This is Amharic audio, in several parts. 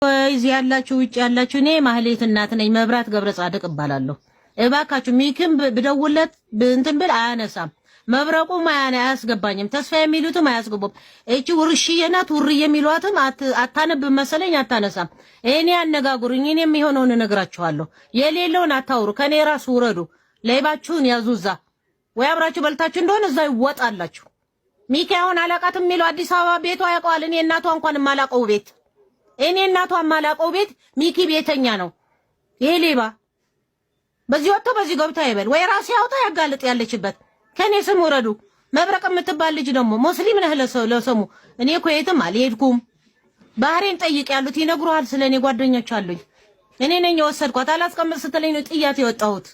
እዚህ ያላችሁ ውጭ ያላችሁ፣ እኔ ማህሌት እናት ነኝ። መብራት ገብረ ጻድቅ እባላለሁ። እባካችሁ ሚክም ብደውለት እንትን ብል አያነሳም። መብረቁም አያስገባኝም። ተስፋ የሚሉትም አያስገቡም። እቺ ውርሽዬ ናት። ውርዬ የሚሏትም አታነብም መሰለኝ፣ አታነሳም። እኔ አነጋግሩኝ። እኔ የሚሆነውን እነግራችኋለሁ። የሌለውን አታውሩ። ከኔ ራስ ውረዱ። ሌባችሁን ያዙ እዛ ወይ አብራችሁ በልታችሁ እንደሆነ እዛ ይወጣላችሁ። ሚኪ አሁን አላቃትም የሚለው አዲስ አበባ ቤቷ ያውቀዋል። እኔ እናቷ እንኳን የማላቀው ቤት፣ እኔ እናቷ የማላቀው ቤት ሚኪ ቤተኛ ነው። ይሄ ሌባ በዚህ ወጥቶ በዚህ ገብቶ አይበል ወይ ራሱ ያውጣ ያጋልጥ ያለችበት። ከኔ ስም ውረዱ። መብረቅ የምትባል ልጅ ደግሞ ሙስሊም ነህ ለሰሙ እኔ እኮ የትም አልሄድኩም። ባህሬን ጠይቅ ያሉት ይነግሩሃል። ስለ እኔ ጓደኞች አሉኝ። እኔ ነኝ የወሰድኳት። አላስቀምጥ ስትለኝ ነው ጥያት የወጣሁት።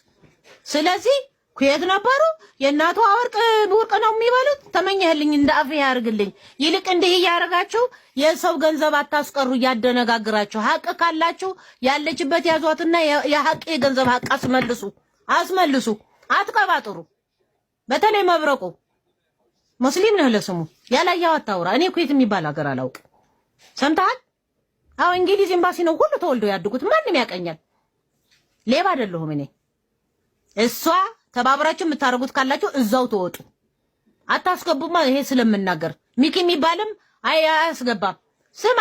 ስለዚህ ኩየት ነበሩ። የእናቷ ወርቅ ወርቅ ነው የሚበሉት። ተመኘህልኝ፣ እንደ አፍ ያርግልኝ። ይልቅ እንዲህ እያደረጋችሁ የሰው ገንዘብ አታስቀሩ፣ እያደነጋግራችሁ። ሀቅ ካላችሁ ያለችበት ያዟትና የሀቅ የገንዘብ ሀቅ አስመልሱ፣ አስመልሱ። አትቀባጥሩ። በተለይ መብረቁ ሙስሊም ነህ ለስሙ ያላየኸው አታውራ። እኔ ኩዌት የሚባል ሀገር አላውቅ። ሰምተሃል? አዎ እንግሊዝ ኤምባሲ ነው ሁሉ ተወልደው ያድጉት። ማንም ያቀኛል። ሌባ አይደለሁም እኔ። እሷ ተባብራችሁ የምታደርጉት ካላችሁ እዛው ተወጡ። አታስገቡማ። ይሄ ስለምናገር ሚኪ የሚባልም አይ አያስገባም። ስማ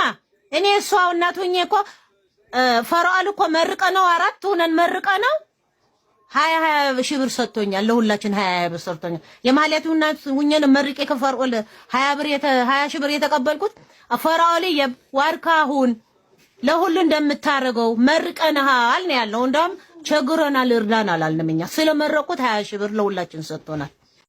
እኔ እሷ እናት ሆኜ እኮ ፈርዖን እኮ መርቀ ነው፣ አራት ሆነን መርቀ ነው 20 20 ሺህ ብር ሰጥቶኛል። ለሁላችን 20 20 ብር ሰጥቶኛል። የማህሌቱ እናት ሁኜ ነው መርቄ ከፈርዖን 20 ሺህ ብር የተቀበልኩት። ፈርዖን ዋርካሁን ለሁሉ እንደምታደርገው መርቀንሃል ነው ያለው። እንደውም ቸግሮናል እርዳን አላልንም እኛ። ስለመረቁት 20 ሺህ ብር ለሁላችን ሰጥቶናል።